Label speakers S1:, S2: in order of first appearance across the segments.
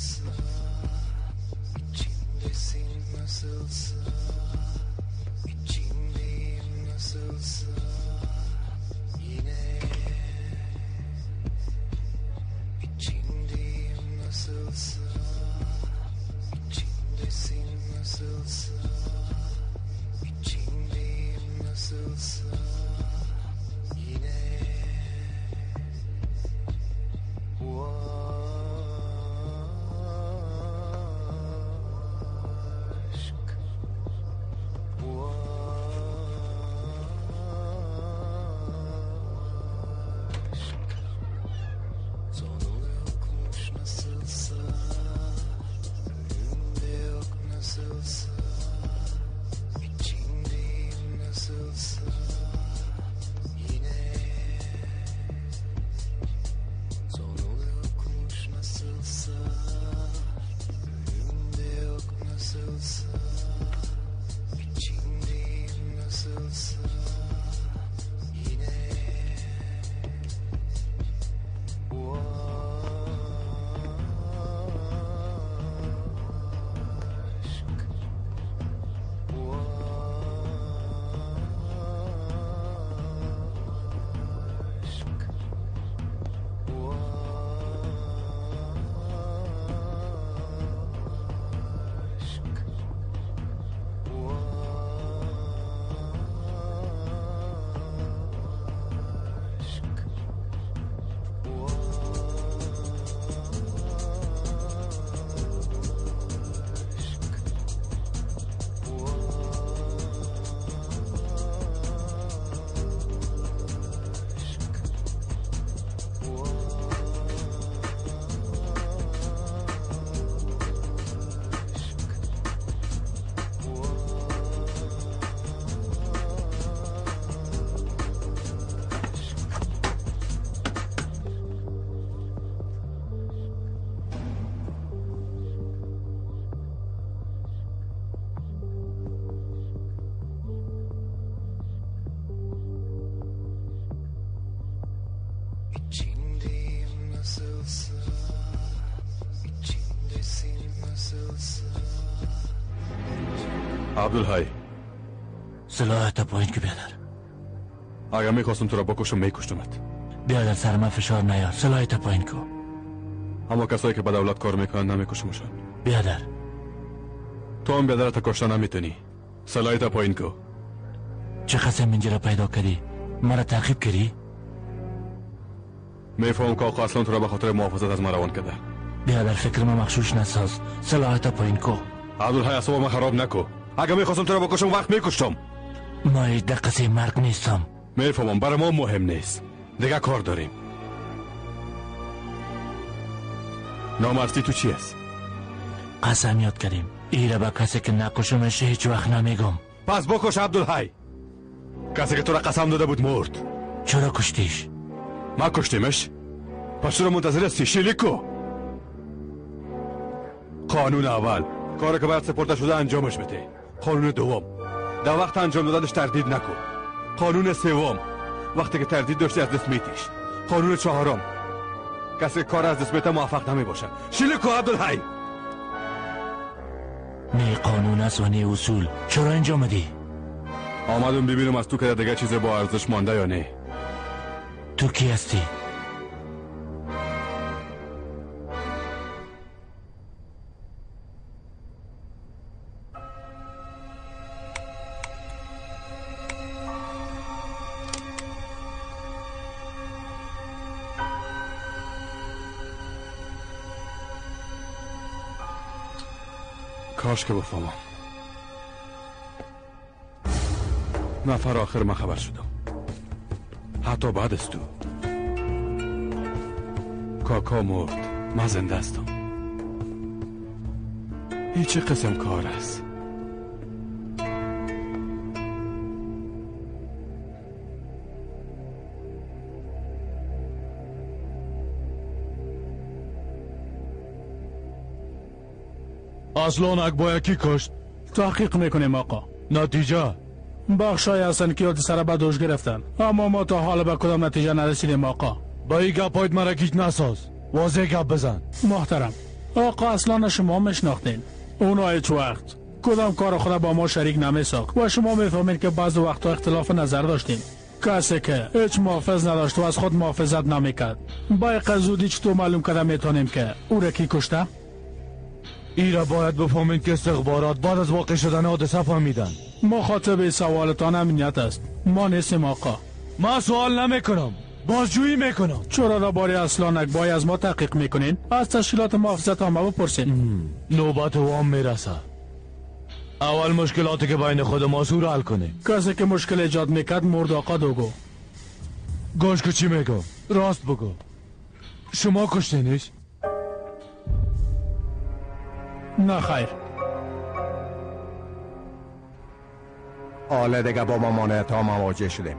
S1: Nasılsa içimdesin nasılsa içimdeyim nasılsa yine içimdeyim nasılsa içimdesin nasılsa içimdeyim nasılsa yine.
S2: عبدالحی
S3: سلاحت پایین که بیادر.
S2: اگر میخواستم تو را بکشم میکشتمت.
S3: بیادر سر من فشار نیار، سلاحت پایین کو.
S2: اما کسایی که به دولت کار میکنن نمیکشمشان.
S3: بیادر
S2: تو هم بیادرت کشته نمیتونی. سلاحت پایین کو.
S3: چه قسم اینجا را پیدا کردی؟ مرا تعقیب کردی؟
S2: میفهمم که آقا اصلا تو را به خاطر محافظت از من روان کرده.
S3: بیادر فکر ما مغشوش نساز، سلاحت پایین کو.
S2: عبدالحی اعصاب من خراب نکو. اگه میخواستم تو را بکشم وقت میکشتم.
S3: ما هیچ دقیقه مرگ نیستم.
S2: میفهمم، برای ما مهم نیست، دیگه کار داریم. نامرسی تو چی است؟
S3: قسم یاد کردیم ایره به کسی که نکشمش هیچ وقت نمیگم.
S2: پس بکش عبدالحی. کسی که تو را قسم داده بود مرد.
S3: چرا کشتیش؟
S2: ما کشتیمش؟ پس چرا منتظر هستی؟ شلیک کو. قانون اول، کاری که باید سپرده شده انجامش بده. قانون دوم، در وقت انجام دادنش تردید نکن. قانون سوم، وقتی که تردید داشتی از دست میتیش. قانون چهارم، کسی که کار از دست میته موفق نمی باشه. شلیک کو عبدالحی.
S3: نه قانون است و نه اصول. چرا اینجا آمدی؟
S2: آمدم ببینم از تو که دیگه چیز با ارزش مانده یا نه.
S3: تو کی هستی؟
S2: کاش که بفهمم. نفر آخر من خبر شدم، حتی بعد از تو. کاکا مرد، من زنده هستم. هیچ قسم کار است.
S4: اصلان اکبا کی کشت؟
S5: تحقیق میکنیم آقا.
S4: نتیجه؟
S5: بخشای هستن که سر به دوش گرفتن، اما ما تا حال به کدام نتیجه نرسیدیم آقا.
S4: با این گپایت مرا گیج نساز، واضح گپ بزن.
S5: محترم، آقا اصلا شما میشناختین. اونا هیچ وقت کدام کار خود با ما شریک نمیساخت و شما میفهمید که بعض وقتا اختلاف نظر داشتیم. کسی که هیچ محافظ نداشت و از خود محافظت نمیکرد. با یک زودی چطور معلوم کرده میتونیم که او را کی کشته؟
S4: ای را باید بفهمید که استخبارات بعد از واقع شدن حادثه فهمیدن.
S5: مخاطب سوالتان امنیت است، ما نیستیم آقا.
S4: ما سوال نمیکنم، بازجویی میکنم.
S5: چرا درباره اصلان اکبای از ما تحقیق میکنین؟ از تشکیلات محافظت عامه بپرسین.
S4: نوبت وام میرسه. اول مشکلاتی که بین خود ما را حل کنیم.
S5: کسی که مشکل ایجاد میکرد مرد آقا دوگو.
S4: گوش که چی میگم، راست بگو. شما کشتینش؟
S5: نه خیر.
S6: حالا دیگه با ممانعت ها مواجه شدیم.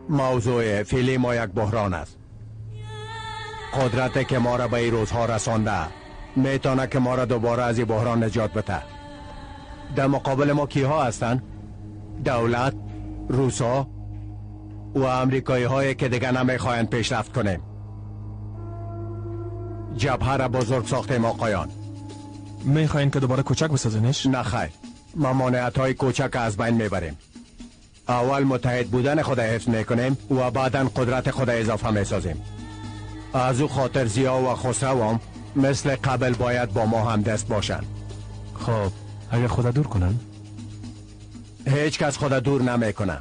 S6: موضوع فعلی ما یک بحران است. قدرت که ما را به این روزها رسانده میتونه که ما را دوباره از این بحران نجات بده. در مقابل ما کیها هستند؟ دولت، روسا و امریکایی هایی که دیگه نمیخواهند پیشرفت کنیم. جبهه را بزرگ ساختیم آقایان.
S7: میخواین که دوباره کوچک بسازینش؟
S6: نه خیر، ممانعت های کوچک از بین میبریم. اول متحد بودن خود حفظ میکنیم و بعدا قدرت خود اضافه میسازیم. از او خاطر ضیا و خسرو مثل قبل باید با ما هم دست باشند.
S7: خب اگر خدا دور کنن؟
S6: هیچ کس خدا دور نمیکنه،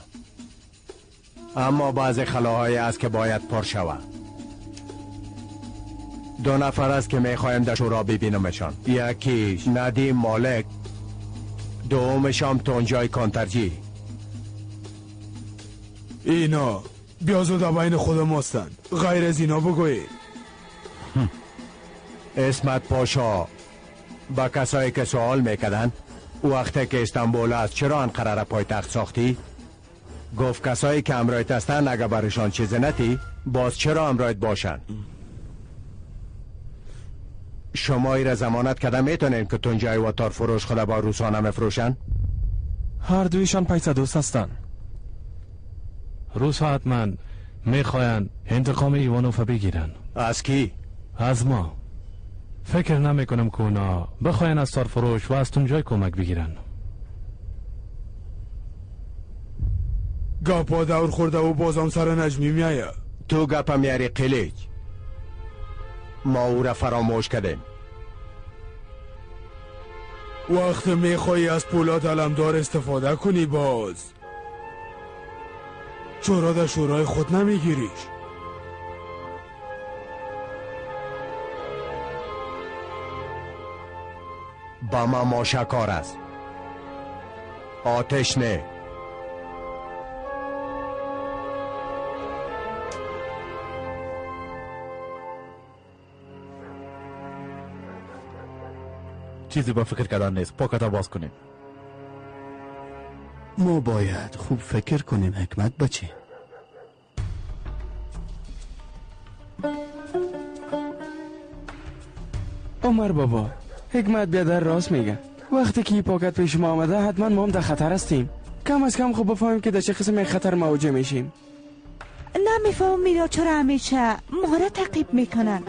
S6: اما بعض خلاهای است که باید پر شود. دو نفر است که میخوایم در شورا ببینمشان. یکیش ندیم مالک، دومشام تونجای کانترجی.
S8: اینا بیازو بین خود ماستند، غیر از اینا بگویید.
S6: اسمت پاشا با کسایی که سوال میکردن وقتی که استانبول است چرا انقره را پایتخت ساختی؟ گفت کسایی که امرایت هستند اگه برشان چیز نتی باز چرا امرایت باشن؟ شما ای را ضمانت کده میتونین که تونجای و تار فروش خود با روسا نمیفروشن؟
S7: هر دویشان پیسه دوست هستن.
S3: روسا حتما میخواین انتقام ایوانوف بگیرن.
S6: از کی؟
S3: از ما. فکر نمی کنم که اونا بخواین از تار فروش و از تونجای کمک بگیرن.
S8: گپا دور خورده و بازم سر نجمی میایه.
S6: تو گپا میاری قلیج. ما او را فراموش کردیم.
S8: وقت میخوایی از پولاد علمدار استفاده کنی باز چرا در شورای خود نمیگیریش؟
S6: با ما ماشکار است، آتش نه.
S9: چیزی با فکر کردن نیست، پاکت باز کنیم.
S10: ما باید خوب فکر کنیم حکمت بچه.
S11: عمر بابا، حکمت بیادر راست میگه. وقتی که این پاکت پیش ما آمده حتما ما هم در خطر هستیم. کم از کم خوب بفهمیم که در چه قسم خطر مواجه میشیم.
S12: نمیفهمم میرا چرا همیشه ما را تعقیب میکنن.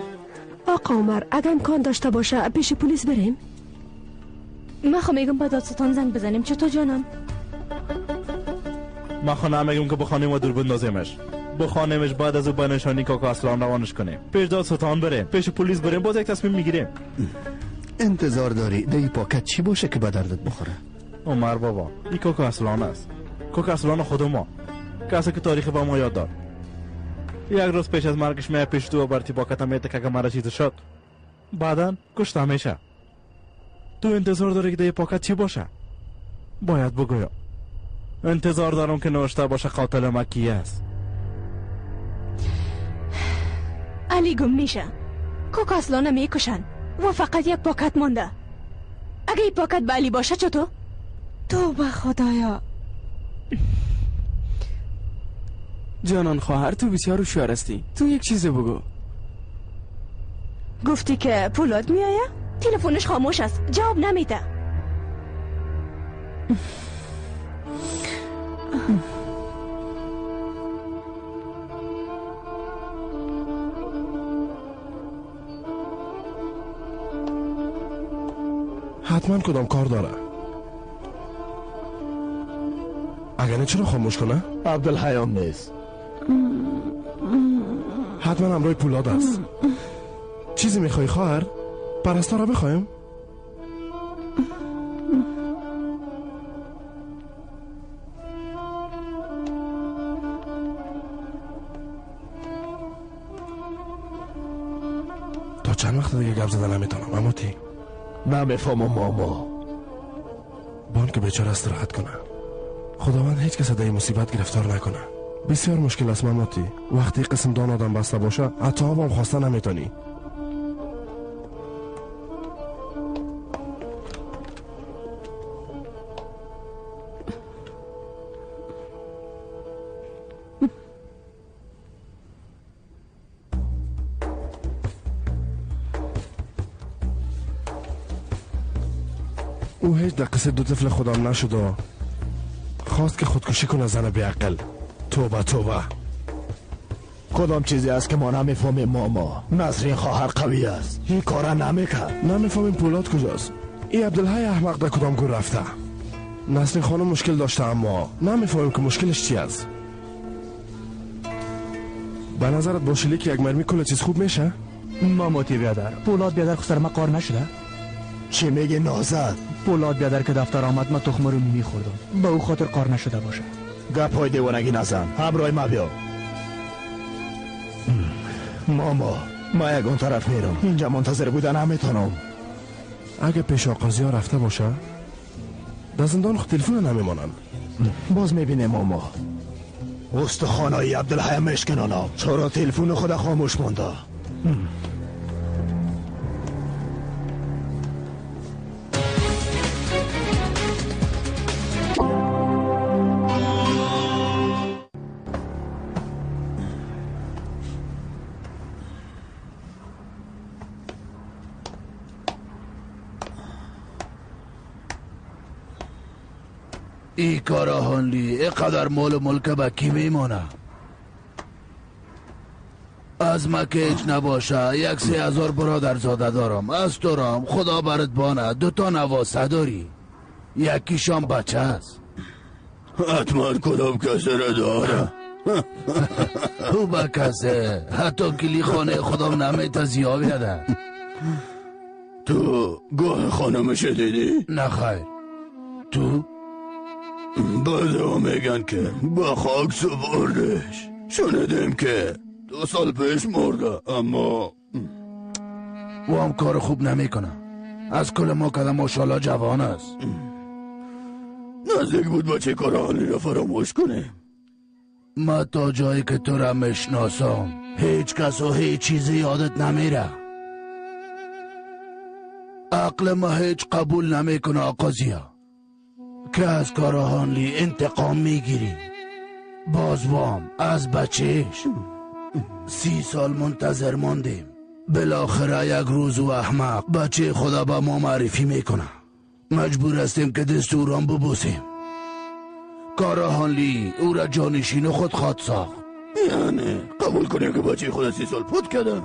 S13: آقا عمر اگر امکان داشته باشه پیش پلیس بریم.
S14: من خو میگم با دادستان زنگ بزنیم. چطور جانم؟
S9: من خو نمیگم که بخوانیم و دور بندازیمش. بخوانیمش بعد از او به نشانی کاکا اصلان روانش کنیم. پیش دادستان بریم، پیش پلیس بریم، باز یک تصمیم میگیریم.
S10: انتظار داری در این پاکت چی باشه که به دردت بخوره؟
S9: عمر بابا، این کاکا اصلان است. کاکا اصلان خود ما، کسی که تاریخ به ما یاد داد. یک روز پیش از مرگش می پیش تو و برتی پاکت میته که مرا چیز شد. بعدا کشته میشه. تو انتظار داری که در پاکت چی باشه؟ باید بگویم انتظار دارم که نوشته باشه قاتل ما کی است.
S14: علی گم میشه، کاکا اصلانه میکشن و فقط یک پاکت مانده. اگه این پاکت به علی باشه چطور؟
S12: توبه خدایا.
S11: جانان خواهر تو بسیار هوشیار هستی. تو یک چیز بگو.
S14: گفتی که پولاد میآید؟ تلفنش خاموش است، جواب نمیده.
S15: حتما کدام کار داره. اگر نه چرا خاموش کنه؟
S10: عبدالحیام نیست.
S15: حتما همراه پولاد است. چیزی میخوای خواهر؟ پرستار را بخوایم؟ تا چند وقت دیگه گپ زدن نمیتونم اما تی
S10: نمیفهمم ماما.
S15: بانک بیچاره استراحت کنه. خداوند هیچ کس در این مصیبت گرفتار نکنه. بسیار مشکل است ماماتی. وقتی قسم دان آدم بسته باشه حتی آبم خواسته نمیتونی. او هیچ در قصه دو طفل خودم نشد و خواست که خودکشی کنه. زن بیعقل. توبه توبه.
S10: کدام چیزی است که ما نمیفهمیم ماما؟ نسرین خواهر قوی است، این کارا نمیکرد.
S15: نمیفهمیم پولاد کجاست. این عبدالحی احمق در کدام گور رفته؟ نسرین خانم مشکل داشته اما نمیفهمیم که مشکلش چی است. به نظرت با شلیک یک مرمی کل چیز خوب میشه؟
S16: ماماتی بیادر، پولاد بیادر خسر ما قار نشده؟
S10: چی میگی نازد؟
S16: پولاد بیادر که دفتر آمد ما تخم رو میخوردم، به او خاطر قار نشده باشه.
S10: گپ های دیوانگی نزن، همراه ما بیا. ماما ما یکان طرف میرم، اینجا منتظر بودن نمیتونم.
S15: اگه پیش آقازی ها رفته باشه در زندان خود تلفن نمیمانن.
S10: باز میبینه ماما. استخوانای عبدالحی مشکنانم چرا تلفن خود خاموش مونده؟
S17: ای کاراهانلی اینقدر مال و ملک به کی میمانه؟ از ما که هیچ نباشه 3,000 برادر زاده دارم. از تو رام خدا برات بانه 2 نواسه داری، یکیشان بچه است.
S18: حتما کدام کسی را داره.
S17: او به کسه حتی کلی خانه خودم نمیته زیاد بیاده.
S18: تو گاه خانمش دیدی؟
S17: نه خیر. تو؟
S18: بعد میگن که با خاک سپردش. شنیدیم که 2 سال پیش مرده، اما
S17: او هم کار خوب نمیکنه. از کل ما کده ماشاءالله جوان است.
S18: نزدیک بود بچه کارهانی را فراموش کنیم.
S17: ما تا جایی که تو را میشناسم هیچ کس و هیچ چیزی یادت نمیره. عقل ما هیچ قبول نمیکنه آقازیا که از کاراهانلی انتقام میگیری. بازوام از بچهش 30 سال منتظر ماندیم. بالاخره یک روز و احمق بچه خدا به ما معرفی میکنه. مجبور هستیم که دستوران ببوسیم. کاراهانلی او را جانشین خود خواد ساخت.
S18: یعنی قبول کنیم که بچه خود 30 سال پوت کرده؟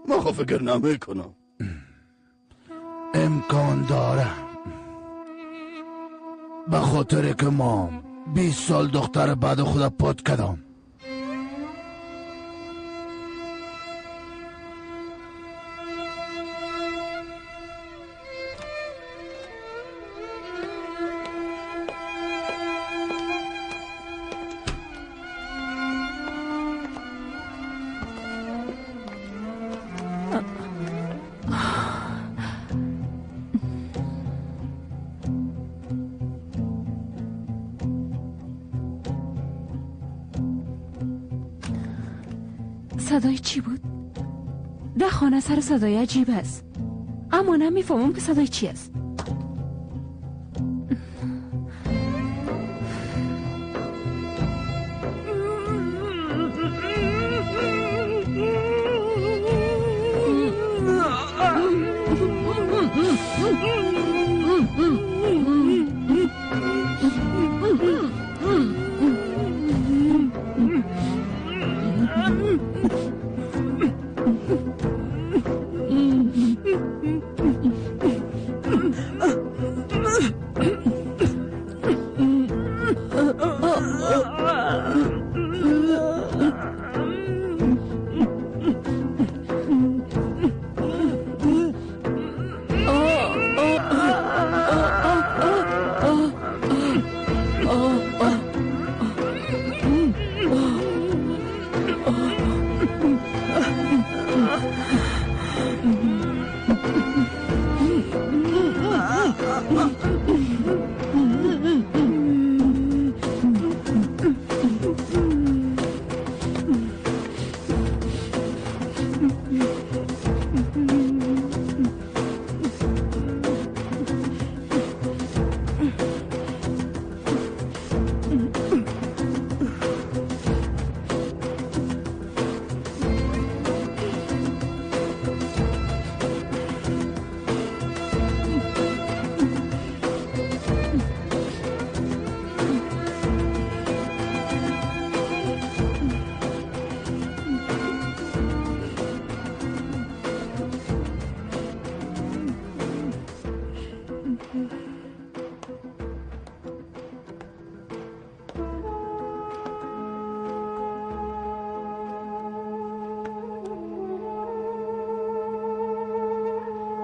S18: ما خب فکر نمیکنم.
S17: امکان داره. به خاطر که ما 20 سال دختر بعد خود پات کردم.
S14: صدای چی بود؟ در خانه سر صدای عجیب است، اما نمیفهمم که صدای چی است.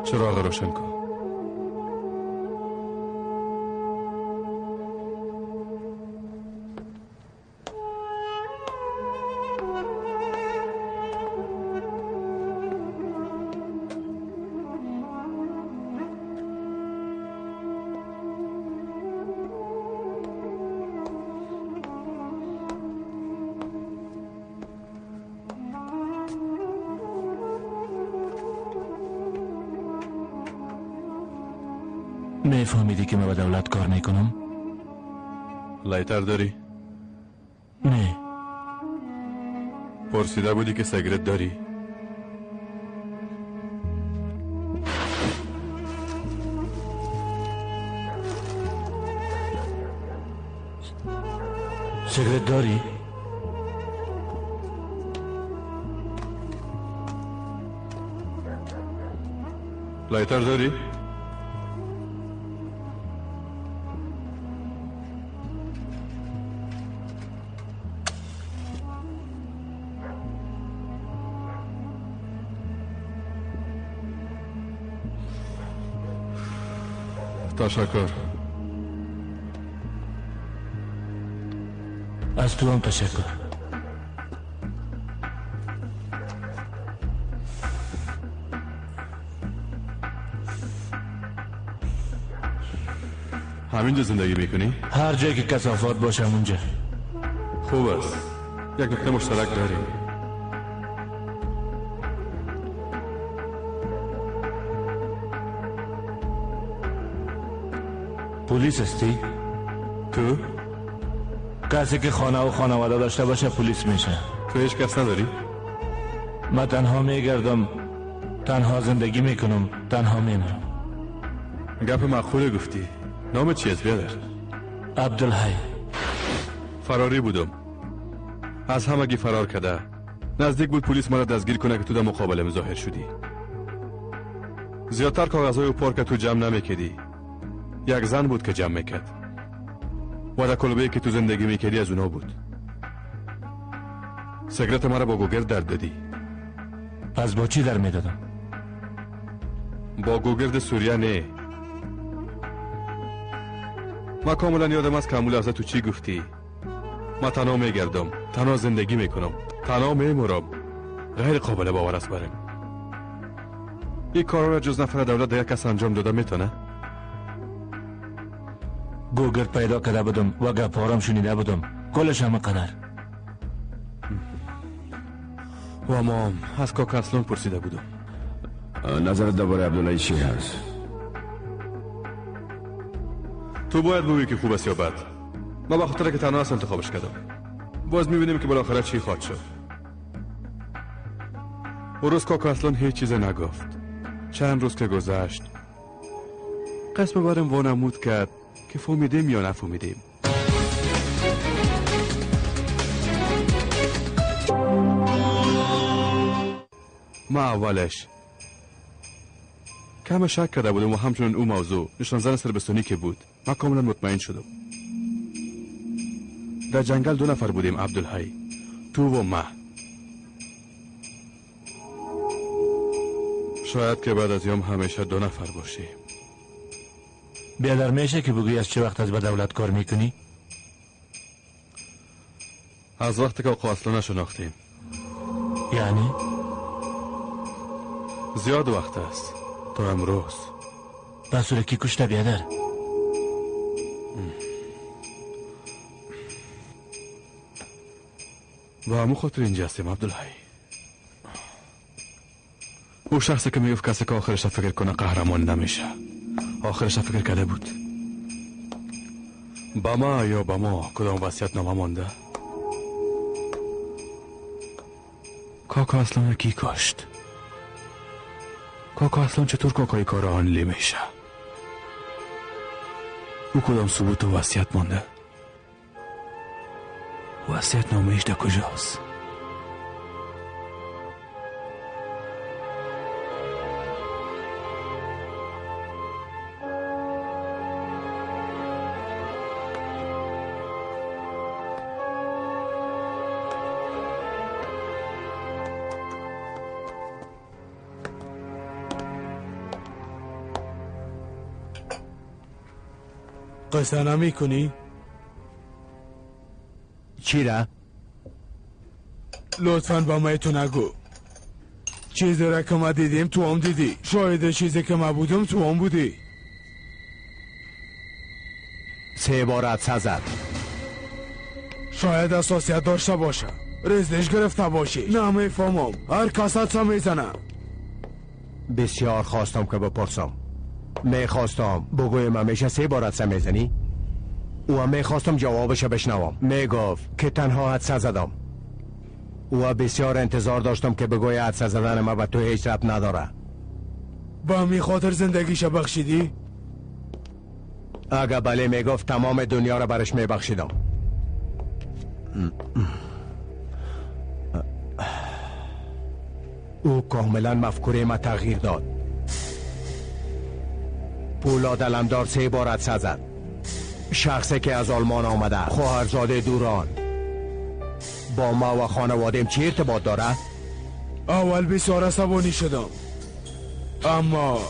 S2: چراغ روشن کن.
S4: میفهمیدی که من به دولت کار میکنم؟
S2: lighter داری؟
S4: نه.
S2: پرسیده بودی که سیگرت داری؟
S4: سیگرت داری؟
S2: lighter داری؟ تشکر.
S4: از تو هم تشکر.
S2: همینجا زندگی میکنی؟
S4: هر جایی که کثافات باشه اونجا.
S2: خوب است. یک نکته مشترک داریم.
S4: پلیس هستی؟
S2: تو؟
S4: کسی که خانه و خانواده داشته باشه پلیس میشه.
S2: تو هیچ کس نداری؟
S4: من تنها میگردم، تنها زندگی میکنم، تنها میمرم.
S2: گپ معقوله گفتی. نام چی است بیادر؟
S4: عبدالحی.
S2: فراری بودم، از همگی فرار کرده. نزدیک بود پلیس مرا دستگیر کنه که تو در مقابلم ظاهر شدی. زیادتر کاغذهای و پارک تو جمع نمیکردی. یک زن بود که جمع میکرد و در کلبه که تو زندگی میکردی از اونا بود. سیگرت مرا با گوگرد در دادی.
S4: پس با چی در میدادم؟
S2: با گوگرد سوریه نه. ما کاملا یادم از که از تو چی گفتی. ما تنها میگردم، تنها زندگی میکنم، تنها میمورم. غیر قابل باور است برم. این کارا را جز نفر دولت دیگه کس انجام داده میتونه؟
S4: گوگرد پیدا کرده بودم و گپارم شنیده بودم. کلش همه قدر.
S2: و ما از کاکا اصلان پرسیده بودم.
S19: نظرت درباره عبدالله چی هست؟
S2: تو باید بگویی که خوب است یا بد. ما به خاطر که تنها است انتخابش کردم. باز میبینیم که بالاخره چی خواهد شد. اون روز کاکا اصلان هیچ چیز نگفت. چند روز که گذشت قسم برم وانمود کرد که فهمیدیم یا نفهمیدیم. ما اولش کم شک کرده بودم و همچنین او موضوع نشان زن سربستانی که بود من کاملا مطمئن شدم. در جنگل 2 نفر بودیم. عبدالحی تو و من. شاید که بعد از یام همیشه 2 نفر باشیم.
S4: بیادر میشه که بگویی از چه وقت از به دولت کار میکنی؟
S2: از وقتی که آقا اصلا نشناختیم.
S4: یعنی؟
S2: زیاد وقت است تا امروز.
S4: پس او کی کشته بیادر؟
S2: با همون خاطر اینجا هستیم عبدالحی. او شخصی که میگفت کسی که آخرش فکر کنه قهرمان نمیشه، آخرش فکر کرده بود. با ما یا با ما کدام وصیت نامه مانده؟ کاکا اصلان کی کشت؟ کاکا اصلان چطور کاکای کاراهانلی میشه؟ او کدام ثبوت و وصیت مانده؟ وصیت نامه ایش در کجاست؟
S8: قصه نمی کنی؟
S6: چی را؟
S8: لطفاً با من تو نگو. چیزی را که ما دیدیم تو هم دیدی، شاید چیزی که ما بودم تو هم بودی.
S6: 3 بار عطسه زد.
S8: شاید اساسیت داشته باشه، رزش گرفته باشی. نمیفهمم، هر کس عطسه میزنه.
S6: بسیار خواستم که بپرسم، میخواستم بگویم همیشه 3 بار عطسه میزنی؟ و میخواستم جوابش بشنوم. میگفت که تنها عطسه زدم و بسیار انتظار داشتم که بگوی عطسه زدن ما به تو هیچ ربط نداره.
S8: با می خاطر زندگیش بخشیدی؟
S6: اگه بله میگفت تمام دنیا را برش میبخشیدم. او کاملا مفکوره ما تغییر داد. پولاد علمدار 3 بار عطسه زد. شخصی که از آلمان آمده، خواهرزاده دوران، با ما و خانوادیم چی ارتباط داره؟
S8: اول بسیار عصبانی شدم، اما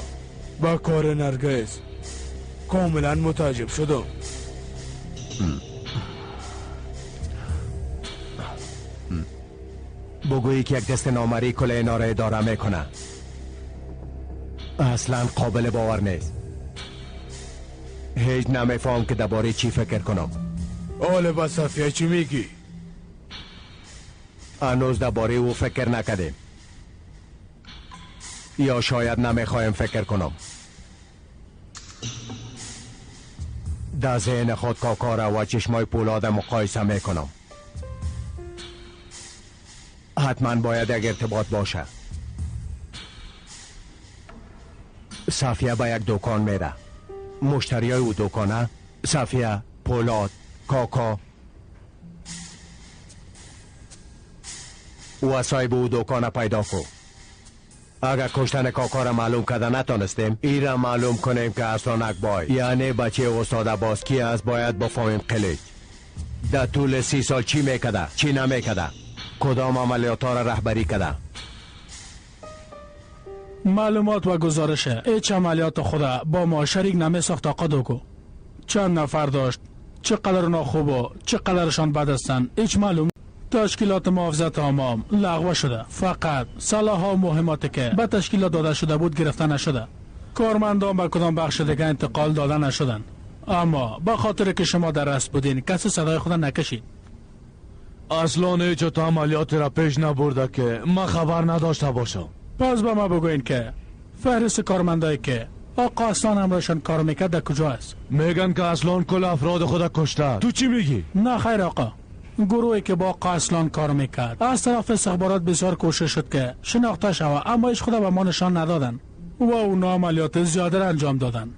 S8: با کار نرگس کاملا متعجب شدم.
S6: بگویی که یک دست نامری کل اینا را اداره میکنه اصلا قابل باور نیست. هیچ نمیفهم که درباره چی فکر کنم.
S8: حالا با صفیه چی میگی؟
S6: هنوز درباره او فکر نکردیم، یا شاید نمیخوایم فکر کنم. در ذهن خود کاکا را و چشمای پولاد مقایسه میکنم. حتما باید یک ارتباط باشه. صفیه به یک دکان میره. مشتری های او دکانه صفیه، پولاد، کاکا و صاحب او دکانه پیدا کو. اگر کشتن کاکا را معلوم کرده نتانستیم، ای را معلوم کنیم که اصلا اکبای یعنی بچه استاد عباس کی است. باید بفهمیم قلیج در طول 30 سال چی میکده، چی نمیکده، کدام عملیات ها را رهبری کرده.
S5: معلومات و گزارش هیچ عملیات خود با ما شریک نمی ساخت. آقا دوکو چند نفر داشت، چقدر اونا خوب و چقدرشان بد هستند هیچ معلوم. تشکیلات محافظت عام لغو شده، فقط سلاح ها و مهماتی که به تشکیلات داده شده بود گرفته نشده. کارمندان به کدام بخش دیگه انتقال داده نشدن، اما به خاطر که شما در رأس بودین کسی صدای خود نکشید.
S4: اصلا هیچ تا عملیات را پیش نبرده که ما خبر نداشته باشم.
S5: پس به ما بگوین که فهرست کارمندایی که آقا اصلان همراهشان کار میکرد در کجا است؟
S4: میگن که اصلان کل افراد خود کشته. تو چی میگی؟
S5: نه خیر آقا، گروهی که با آقا اصلان کار میکرد از طرف استخبارات بسیار کوشش شد که شناخته شود، اما هیچ خود به ما نشان ندادن و اونا عملیات زیاده را انجام دادن.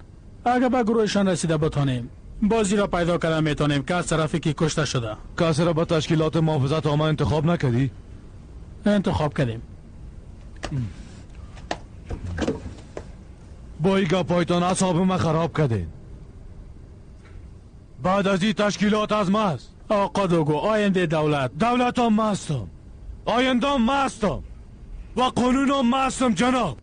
S5: اگر به گروهشان رسیده بتانیم بازی را پیدا کرده میتونیم که از طرفی که کشته شده.
S4: کسی را به تشکیلات محافظت عامه انتخاب نکردی؟
S5: انتخاب کردیم.
S4: با این گپایتان اعصاب من خراب کردین. بعد از این تشکیلات از ماست.
S5: آقا دوگو، آینده دولت.
S4: دولت هم مستم، آینده هم مستم و قانون هم مستم جناب.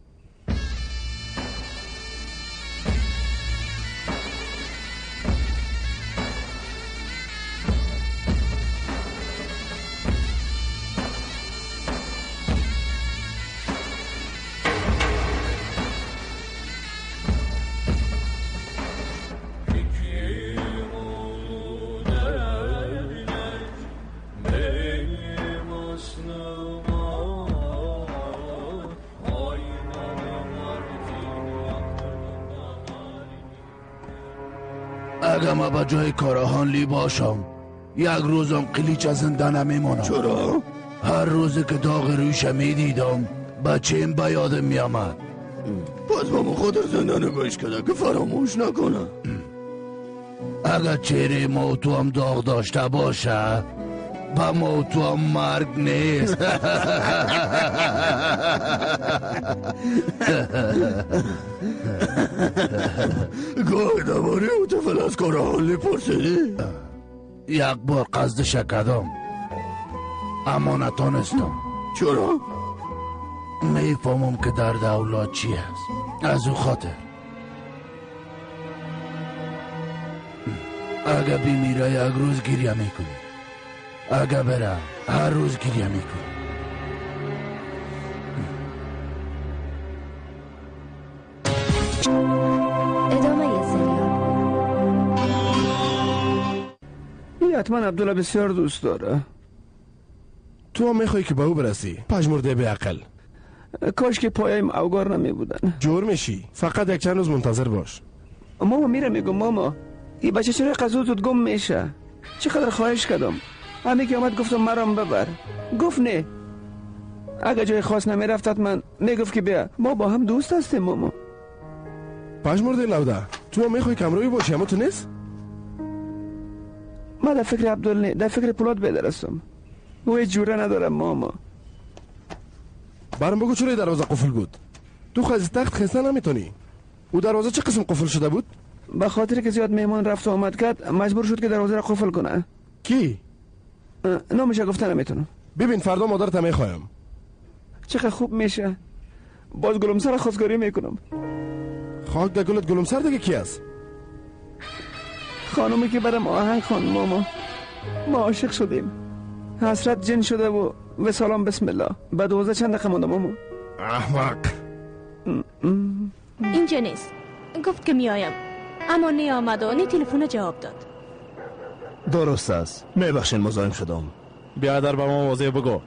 S17: اگه ما با جای کاراهانلی باشم یک روزم قلیچ زنده نمیمانم.
S18: چرا؟
S17: هر روزی که داغ رویش میدیدم بچه‌م به یادم میآمد.
S18: پس با خاطر زنده نگاهش کرده که فراموش نکنه.
S17: اگه چهره ما تو هم داغ داشته باشه با ما تو هم مرگ نیست.
S18: گاه درباره او طفل از کاراهانلی پرسیدی؟
S17: یک بار قصدش کردم اما نتانستم.
S18: چرا؟
S17: میفهمم که درد اولاد چی است. از او خاطر اگه بمیره یک روز گریه میکنی، اگه بره هر روز گریه میکنی.
S20: ادامه سریال.
S11: این حتما عبدالله بسیار دوست داره.
S15: تو هم میخوای که به او برسی پژمرده بی‌عقل.
S11: کاش که پایم اوگار نمی بودن.
S15: جور میشی، فقط یک چند روز منتظر باش.
S11: ماما میره میگم ماما این بچه چرا قضا زود گم میشه؟ چقدر خواهش کردم، همه که آمد گفتم مرام ببر، گفت نه. اگه جای خاص نمیرفت من میگفت که بیا ما با هم دوست هستیم. ماما
S15: پژمرده لوده، تو هم میخوای کمروی باشی اما تو نیست؟
S11: ما در فکر عبدالله نه، در فکر پولاد بدرسم. او جوره ندارم ماما.
S15: برام بگو چرا دروازه قفل بود؟ تو از تخت خسته نمیتونی. او دروازه چه قسم قفل شده بود؟
S11: به خاطر که زیاد مهمان رفت و آمد کرد مجبور شد که دروازه را قفل کنه.
S15: کی؟
S11: نامش گفته نمیتونم.
S15: ببین فردا مادرت میخوایم.
S11: چقدر خوب میشه. باز گلمسر خواستگاری میکنم.
S15: خاک در گلت. گلمسر دیگه کی است؟
S11: خانومی که برم آهنگ خواند ماما. ما عاشق شدیم. حسرت جن شده و سلام بسم الله. به 12 چند دقیقه مونده ماما.
S15: احمق.
S14: اینجا نیست. گفت که میایم اما نیامد و نه تلفن جواب داد.
S10: درست است، میبخشین مزاحم شدم.
S9: بیادر به ما واضح بگو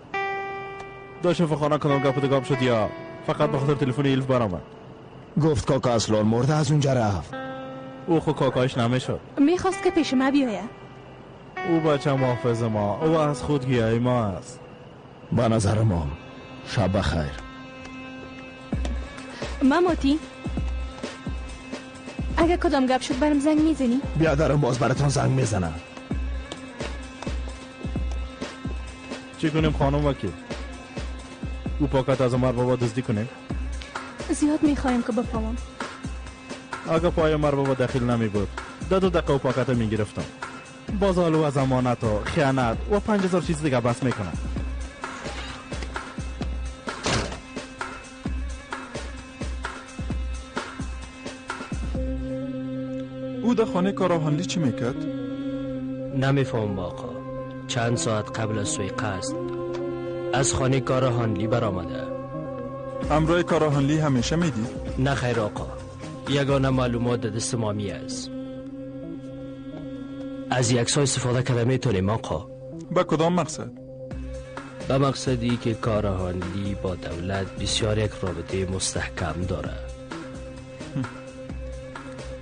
S9: داشت فخانه کنم گپ و گپ شد یا فقط به خاطر تلفن ایلف برآمد؟
S10: گفت کاکا اصلان مرده از اونجا رفت.
S9: او خو کاکایش نمیشد.
S14: میخواست که پیش ما بیاید.
S9: او بچه محافظ ما، او از خود گیای ما است.
S10: به نظر ما شب بخیر.
S14: ماموتی اگه کدام گپ شد برم زنگ میزنی؟
S10: بیادرم باز براتون زنگ میزنم.
S9: چی کنیم خانم وکیل؟ او پاکت از عمر بابا دزدی کنیم؟
S14: زیاد میخوایم که بفهمم.
S9: اگه پای عمر بابا دخیل نمی بود 2 دقیقه او پاکت میگرفتم. باز آلو از امانت و خیانت و 5000 چیز دیگه بس میکنم.
S21: او در خانه کاراهانلی چی میکرد؟
S22: نمیفهم آقا. چند ساعت قبل از سوی قصد از خانه کاراهانلی برآمده.
S21: همراه کاراهانلی همیشه میدید؟
S22: نه خیر آقا، یگانه معلومات دست مامی است. از یک سای استفاده کرده میتونیم آقا.
S21: به کدام مقصد؟
S22: به مقصدی که کاراهانلی با دولت بسیار یک رابطه مستحکم داره.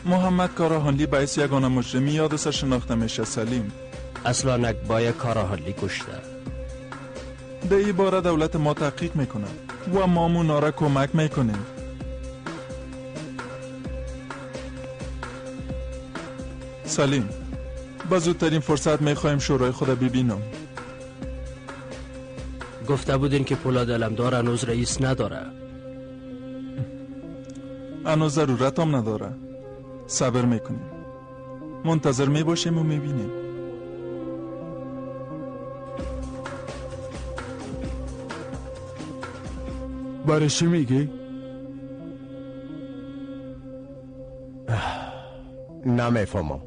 S21: محمد کاراهانلی باعث یگانه مجرمی یاد سر شناخته میشه. سلیم
S22: اصلا باید کاراهانلی کشته.
S21: در این باره دولت ما تحقیق میکنه و ما مونا را کمک میکنیم. سلیم با زودترین فرصت میخوایم شورای خود ببینم.
S22: گفته بودین که پولاد علمدار هنوز رئیس نداره.
S21: هنوز ضرورت هم نداره. صبر میکنیم، منتظر میباشیم و میبینیم.
S8: برای چی میگی؟
S6: نمیفهمم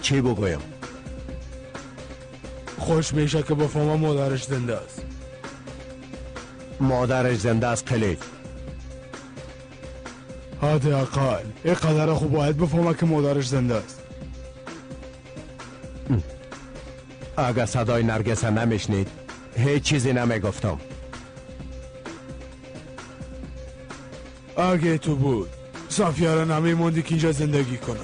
S6: چی بگویم.
S8: خوش میشه که بفهمم مادرش زنده است.
S6: مادرش زنده است قلیچ.
S8: حداقل اینقدر خوب باید بفهمه که مادرش زنده است.
S6: اگر صدای نرگس نمیشنید هیچ چیزی نمیگفتم.
S8: اگه تو بود صافیه را نمیموندی که اینجا زندگی کنم.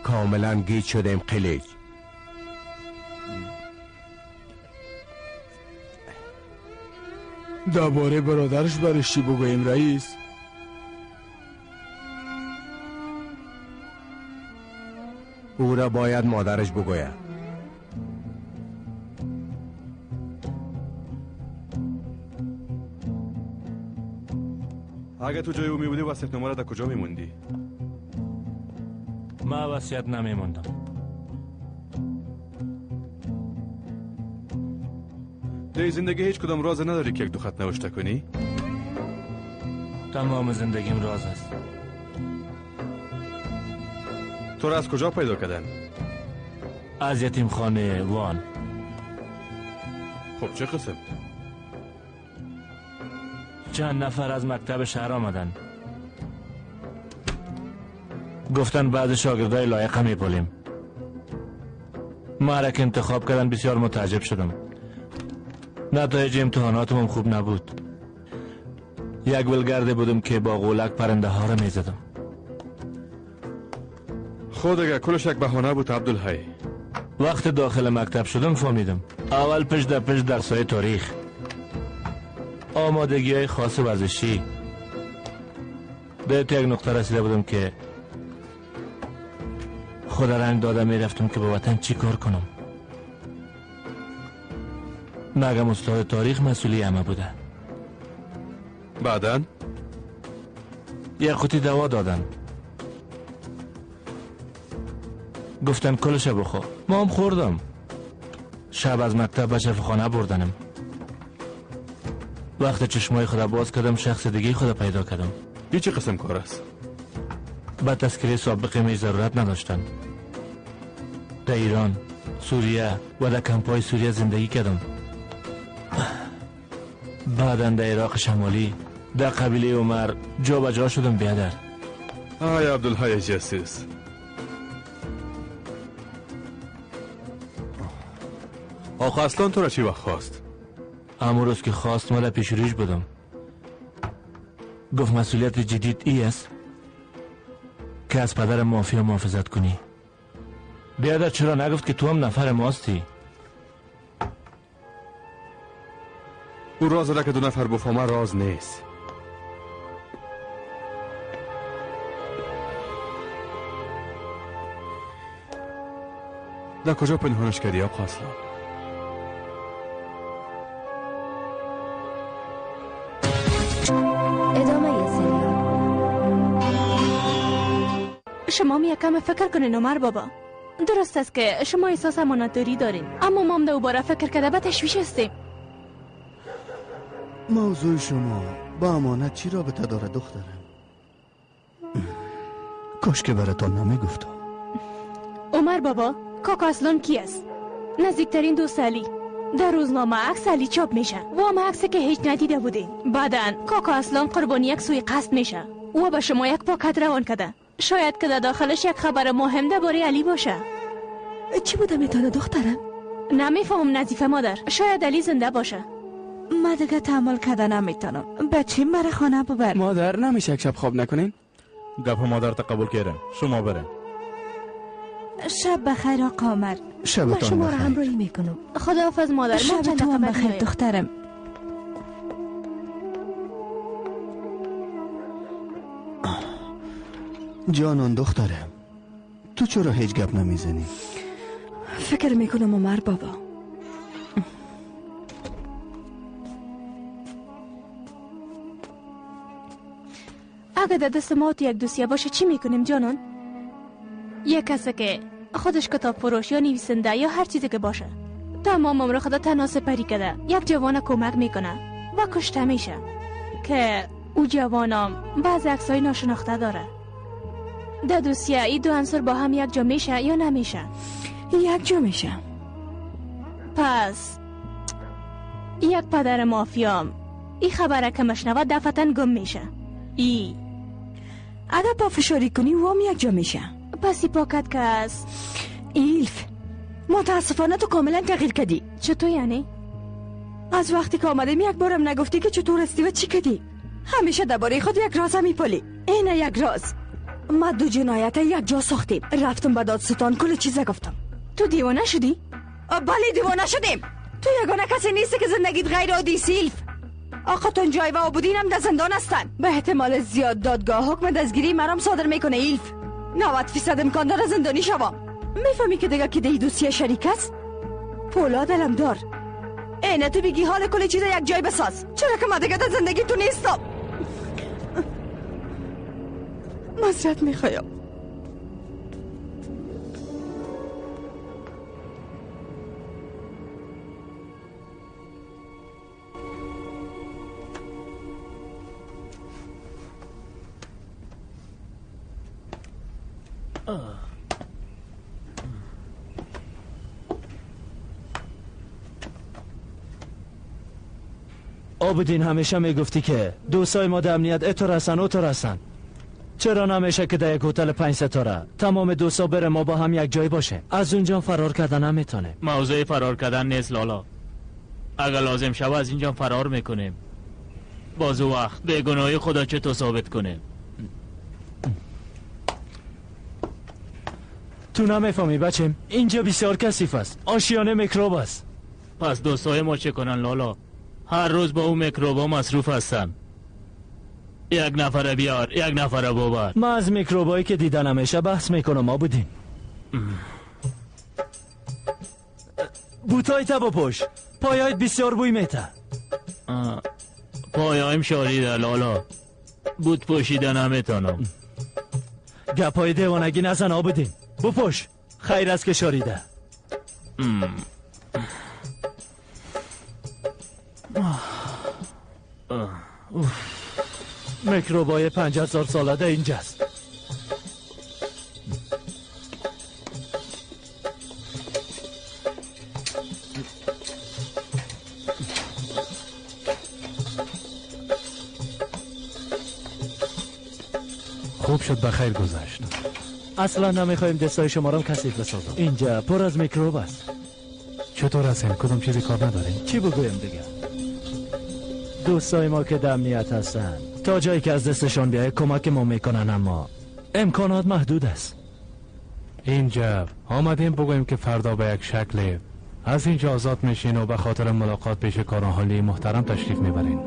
S6: کاملا گیج شدیم قلیچ.
S8: درباره برادرش برش چی بگوییم رئیس؟
S6: او را باید مادرش بگوید.
S2: اگه تو جای او میبودی وصیت‌نامه را در کجا میموندی؟
S3: ما وصیت نمیموندم.
S2: در زندگی هیچ کدام راز نداری که یک دو خط نوشته کنی؟
S3: تمام زندگیم راز است.
S2: تو را از کجا پیدا کردن؟
S3: از یتیم خانه وان.
S2: خب چه قسم؟
S3: چند نفر از مکتب شهر آمدن، گفتن بعض شاگردای لایق میپولیم. ما را که انتخاب کردن بسیار متعجب شدم. نتایج امتحاناتم خوب نبود. یک ولگرده بودم که با غولک پرنده ها را میزدم.
S2: خود اگر کلش یک بهانه بود عبدالحی.
S3: وقت داخل مکتب شدم فهمیدم. اول پشت در پشت درسای تاریخ، آمادگی های خاص ورزشی. به یک نقطه رسیده بودم که خود رنگ دادم میرفتم که به وطن چی کار کنم. مگم استاد تاریخ مسئولی همه بوده.
S2: بعدن؟
S3: یک قوطی دوا دادن، گفتن کلش بخور. ما هم خوردم. شب از مکتب به شفاخانه بردنم. وقت چشمای خود باز کردم شخص دیگه خود پیدا کردم.
S2: این چه قسم کار است؟
S3: به تذکره سابقه می ضرورت نداشتن. در ایران، سوریه و در کمپای سوریه زندگی کردم. بعدا در عراق شمالی در قبیله عمر جا به جا شدم بیادر.
S2: آی عبدالحی جسیس. آقا اصلا تو را چی وقت خواست؟
S3: امون روز که خواست ما در پیش رویش بودم. گفت مسئولیت جدید ای است که از پدر مافیا محافظت کنی. بیادر چرا نگفت که تو هم نفر ماستی؟
S2: او راز را که دو نفر بفهمه راز نیست. در کجا پنهانش کردی آقا اصلا؟
S20: ادامه سریال.
S14: شما می یکم فکر کنین عمر بابا. درست است که شما احساس امانتداری دارین، اما ما هم دوباره فکر کرده به تشویش هستیم.
S17: موضوع شما با امانت چی رابطه داره دخترم؟ کاش که براتان نمیگفتم.
S14: عمر بابا، کاکا اصلان کی است؟ نزدیکترین دوست علی. در روزنامه عکس علی چاپ میشه و هم عکسی که هیچ ندیده بودین. بعداً کاکا اصلان قربانی یک سوی قصد میشه. او به شما یک پاکت روان کرده. شاید که در داخلش یک خبر مهم درباره علی باشه.
S13: چی بوده میتونه دخترم؟
S14: نمیفهمم نظیفه مادر. شاید علی زنده باشه.
S12: من دیگه تحمل کرده نمیتونم. بچه مرا خانه ببر.
S11: مادر نمیشه یک شب خواب نکنین؟
S9: گپ مادر تا قبول کردن. شما برین.
S12: شب بخیر آقا عمر.
S17: شبتان
S13: من شما را
S17: بخیر.
S13: همراهی میکنم.
S14: خداحافظ مادر.
S12: شب تو هم بخیر دخترم.
S17: جانان دخترم، تو چرا هیچ گپ نمیزنی؟
S13: فکر میکنم عمر بابا.
S14: اگه در دست ما تو یک دوسیه باشه چی میکنیم جانان؟ یک کسی که خودش کتاب فروش یا نویسنده یا هر چیزی که باشه، تمام عمر خدا تنها سپری کرده، یک جوان کمک میکنه و کشته میشه که او جوانام بعض عکسای ناشناخته داره. در دوسیه این دو عنصر با هم یک جا میشه یا نمیشه؟
S13: یک جا میشه.
S14: پس یک پدر مافیام این خبره که مشنوه دفعتاً گم میشه. ای
S13: اگر پافشاری کنی وام یک جا میشه.
S14: پس ای پاکت که است.
S13: ایلف، متاسفانه تو کاملا تغییر کردی.
S14: چطور یعنی؟
S13: از وقتی که آمدیم یک بارم نگفتی که چطور هستی و چی کردی. همیشه درباره خود یک راز میپالی. اینه یک راز. ما دو جنایت یک جا ساختیم. رفتم به دادستان کل چیز گفتم.
S14: تو دیوانه شدی؟
S13: بله دیوانه شدیم. تو یگانه کسی نیستی که زندگیت غیر عادی سیلف. آقا تونجای و آبودین هم در زندان هستن. به احتمال زیاد دادگاه حکم دستگیری مرام صادر میکنه ایلف. 90% امکان داره زندانی شوم. میفهمی که دیگه که دی دوسیه شریک است؟ پولاد علمدار. اینه تو بگی حال کل چیز یک جای بساز، چرا که من دیگه در زندگی تو نیستم. معذرت میخوایم.
S3: آبدین همیشه میگفتی که دوستای ما در امنیت اتو رسن اوتو رسن. چرا نمیشه که در یک هتل 5 ستاره تمام دوستا بره ما با هم یک جای باشه؟ از اونجا فرار کردن نمیتونه.
S1: موضوع فرار کردن نیست لالا. اگر لازم شوه از اینجا فرار میکنیم. باز وقت به گناهی خدا چطور ثابت کنیم؟
S3: تو نمیفهمی بچم، اینجا بسیار کثیف است، آشیانه میکروب است.
S1: پس دوستای ما چه کنن لالا؟ هر روز با اون میکروبا مصروف هستن. یک نفر بیار، یک نفر ببر.
S3: ما از میکروبایی که دیدن همیشه بحث میکنم. ما بودیم بوتای تا بپوش، پایایت بسیار بوی میته.
S1: پایایم شاریده لالا، بوت پوشیده نمیتونم.
S3: گپای دیوانگی نزن آبودین، بپوش، خیر است که شاریده. میکروبای 5000 ساله ده اینجاست.
S7: خوب شد بخیر گذشت.
S3: اصلا نمیخوایم دستای شما را کثیف بسازم. اینجا پر از میکروب است.
S7: چطور هستین؟ کدوم چیزی کار نداریم؟
S3: چی بگویم دیگه؟ دوستای ما که در امنیت هستن تا جایی که از دستشان بیای کمک ما میکنن، اما امکانات محدود است.
S7: اینجا آمدیم بگوییم که فردا به یک شکل از اینجا آزاد میشین و به خاطر ملاقات پیش کاراحالی محترم تشریف میبرین.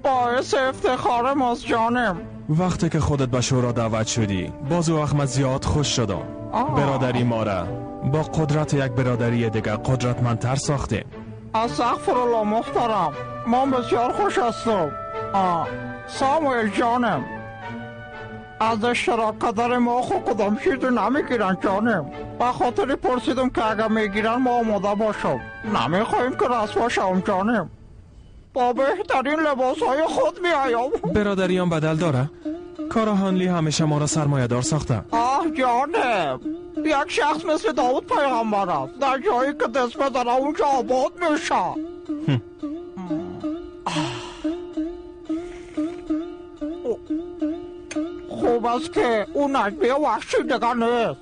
S23: باعث افتخار ماست جانم.
S24: وقتی که خودت به شورا دعوت شدی باز وقت من زیاد خوش شدم. برادری ما را با قدرت یک برادری دیگه قدرتمندتر ساختیم.
S23: استغفرالله محترم، من بسیار خوش هستم. ساموئل جانم، از اشتراک کردن ما خود کدام چیزی نمیگیرن جانم. به خاطر پرسیدم که اگر میگیرن ما آماده باشم. نمیخواهیم که رسوا شوم جانم. با بهترین لباس های خود میایم.
S24: برادریان بدل داره؟ کاراهانلی همیشه ما را سرمایه دار ساخته.
S23: آه جانم، یک شخص مثل داود پیغمبر است، در جایی که دست بزنه اونجا آباد میشه. خوب است که اون نجمیه وحشی دیگه نیست.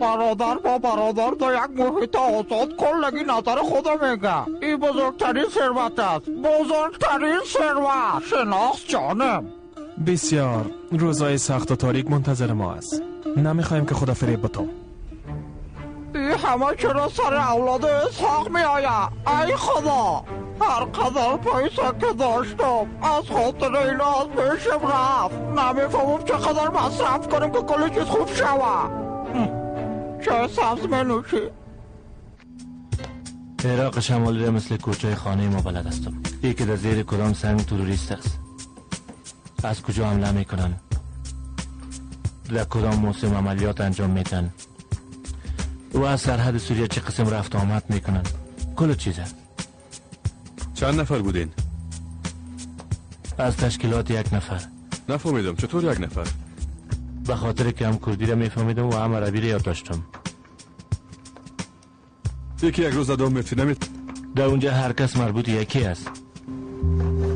S23: برادر با برادر در یک محیط آزاد کلگی نظر خود میگه. این بزرگترین ثروت است، بزرگترین ثروت شناخت جانم.
S24: بسیار روزای سخت و تاریک منتظر ما است. نمیخوایم که خدا فریب بتم.
S23: این همه چرا سر اولاد اسحاق میآید؟ ای خدا، هر قدر پیسه که داشتم از خاطر اینا از پیشم رفت. نمیفهمم چقدر مصرف کنم که کل چیز خوب شود. چای سبز می نوشی.
S1: عراق شمالی را مثل کوچه خانه ما بلد هستم. یکی در زیر کدام سنگ تروریست است، از کجا حمله میکنن، در کدام موسم عملیات انجام میتن و از سرحد سوریه چه قسم رفت آمد میکنن، کل چیزه.
S2: چند نفر بودین؟
S1: از تشکیلات یک نفر.
S2: نفهمیدم چطور یک نفر؟
S1: به خاطر که هم کردی را میفهمیدم و هم عربی را یاد داشتم.
S2: یکی یک روز ادام میفتی.
S1: در اونجا هر کس مربوط یکی است.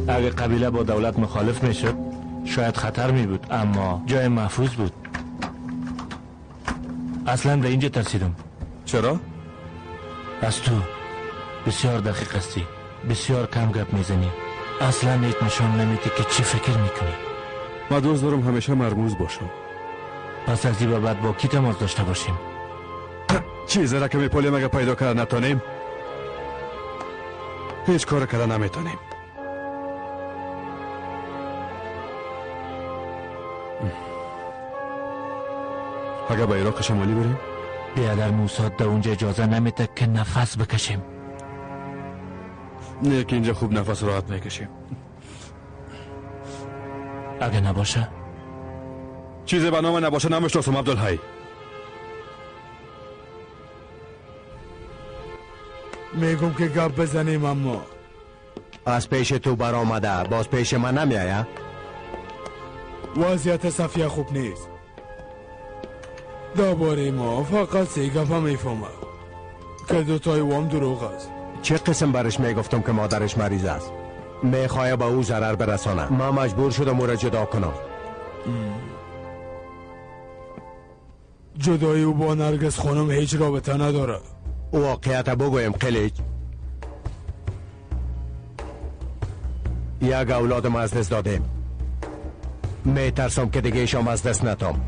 S1: اگر قبیله با دولت مخالف میشد شاید خطر می بود، اما جای محفوظ بود. اصلا در اینجا ترسیدم.
S2: چرا؟
S1: از تو بسیار دقیق هستی، بسیار کم گپ میزنی، اصلا هیچ نشان نمیدی که چی فکر میکنی.
S2: من دوست دارم همیشه مرموز باشم.
S1: پس از این به بعد با کی تماس داشته باشیم؟
S2: چیزی را که میپولیم اگه پیدا کرده نتانیم هیچ کار کرده نمیتونیم. اگه به عراق شمالی بریم؟
S1: بیادر موساد در اونجا اجازه نمیده که نفس بکشیم.
S2: نه که اینجا خوب نفس راحت میکشیم.
S1: اگه نباشه؟
S2: چیزی به نام نباشه نمیشناسم عبدالحی.
S8: میگم که گپ بزنیم، اما
S6: از پیش تو برآمده باز پیش من نمیآید.
S8: وضعیت صفیه خوب نیست. درباره ما فقط سه گپ هم میفهمم که دوتای وام دروغ است.
S6: چه قسم برش میگفتم که مادرش مریض است، میخواه به او ضرر برسانه. من مجبور شدم او را جدا کنم.
S8: جدایی او با نرگس خانم هیچ رابطه نداره.
S6: واقعیت بگویم قلیچ، یک اولادم از دست دادیم. میترسم که دیگه ایشام از دست نتام.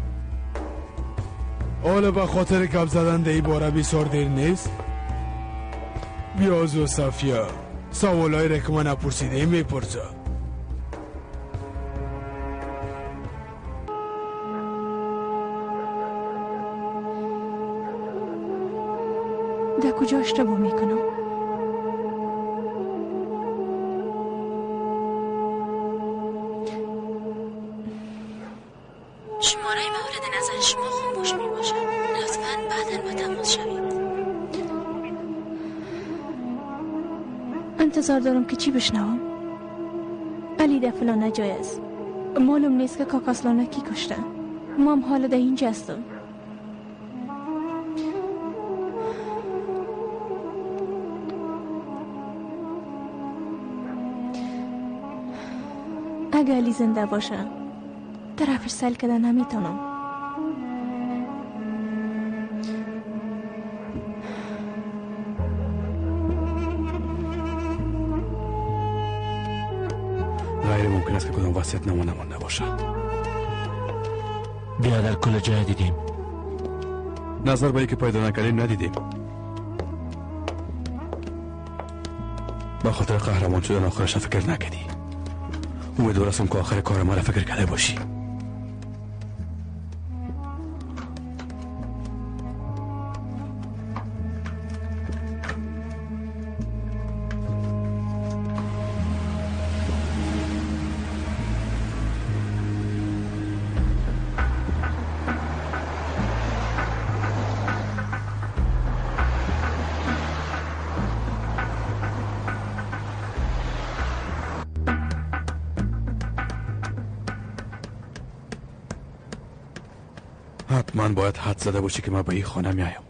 S8: حالا به خاطر گپ زدن در این باره بسیار دیر نیست؟ بیاز و صفیه سوالایی را که من نپرسیده میپرسه.
S14: در کجا اشتباه میکنم؟
S20: شماره مورد نظر شما خاموش می باشد. لطفاً بعداً با تماس شوید.
S14: انتظار دارم که چی بشنوم؟ علی در فلان جای است. معلوم نیست که کاکاسلانه کی کشته. مام حالا در اینجا هستم. اگه علی زنده باشه طرفش سیل کردن نمیتونم.
S2: غیر ممکن است که کدام وصیت نامه نمانده باشه.
S1: بیا در کل جای دیدیم.
S2: نظر به اینکه پیدا نکردیم ندیدیم. به خاطر قهرمان شدن آخرش فکر نکردی. امیدوارم که آخر کار ما را فکر کرده باشی. حتما باید حد زده باشی که من به این خانه میایم.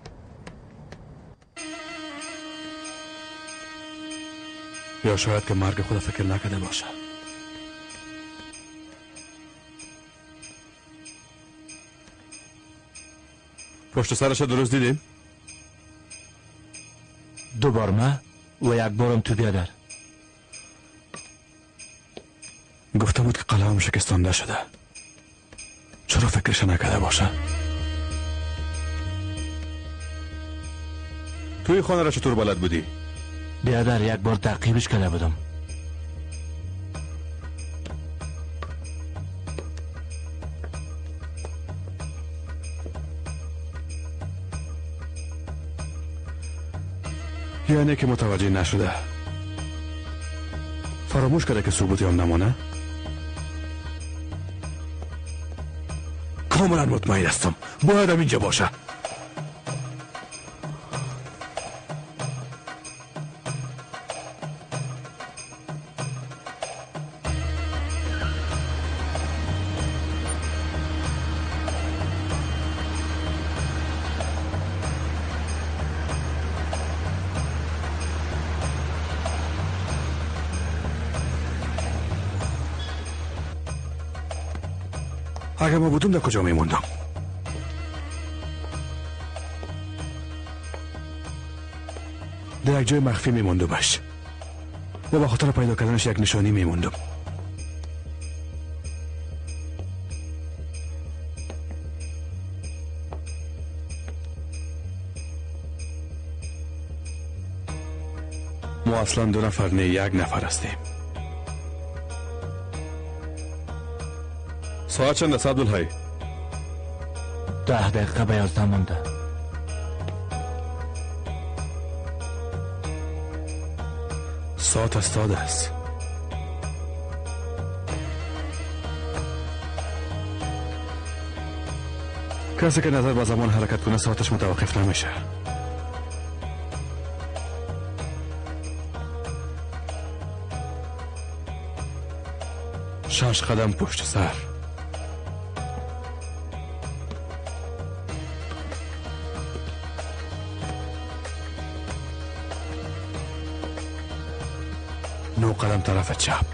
S2: یا شاید که مرگ خود فکر نکرده باشه. پشت سرش درست دیدیم؟
S1: دو بار من و یک بارم تو بیادر.
S2: گفته بود که قلمم شکستانده شده. چرا فکرش نکرده باشه؟ توی خانه را چطور بلد بودی؟
S1: بیادر یک بار تعقیبش کرده بودم.
S2: یعنی که متوجه نشده، فراموش کرده که ثبوتی هم نمانه. کاملا مطمئن هستم باید اینجا باشه. اگر ما بودم در کجا میموندم؟ در یک جای مخفی میموندمش و به خاطر پیدا کردنش یک نشانی میموندم. ما اصلا 2 نفر نه، 1 نفر هستیم. ساعت چند است عبدالحی؟
S1: 10 دقیقه به 11 مونده.
S2: ساعت استاد است. کسی که نظر به زمان حرکت کنه ساعتش متوقف نمیشه. شش قدم پشت سر. 9 قدم طرف چپ.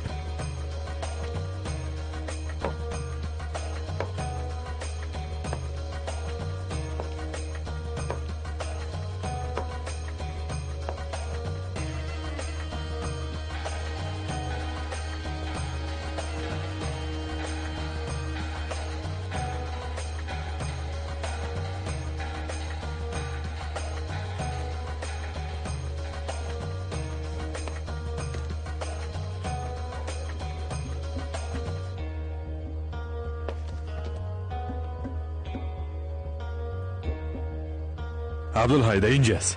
S2: عبدالحی در اینجاست.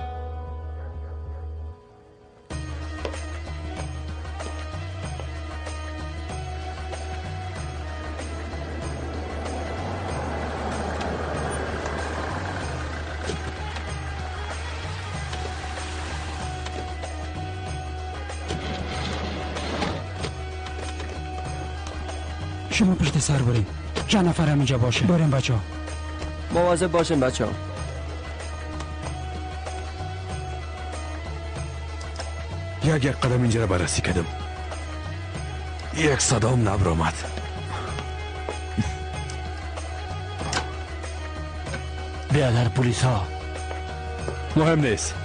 S4: شما پشت سر بریم، چند نفر هم اینجا باشه. بریم بچه ها.
S22: مواظب باشین بچه ها.
S2: یک قدم اینجا را بررسی کردم، یک صدام نبرآمد.
S1: بیادر پلیس ها.
S2: مهم نیست.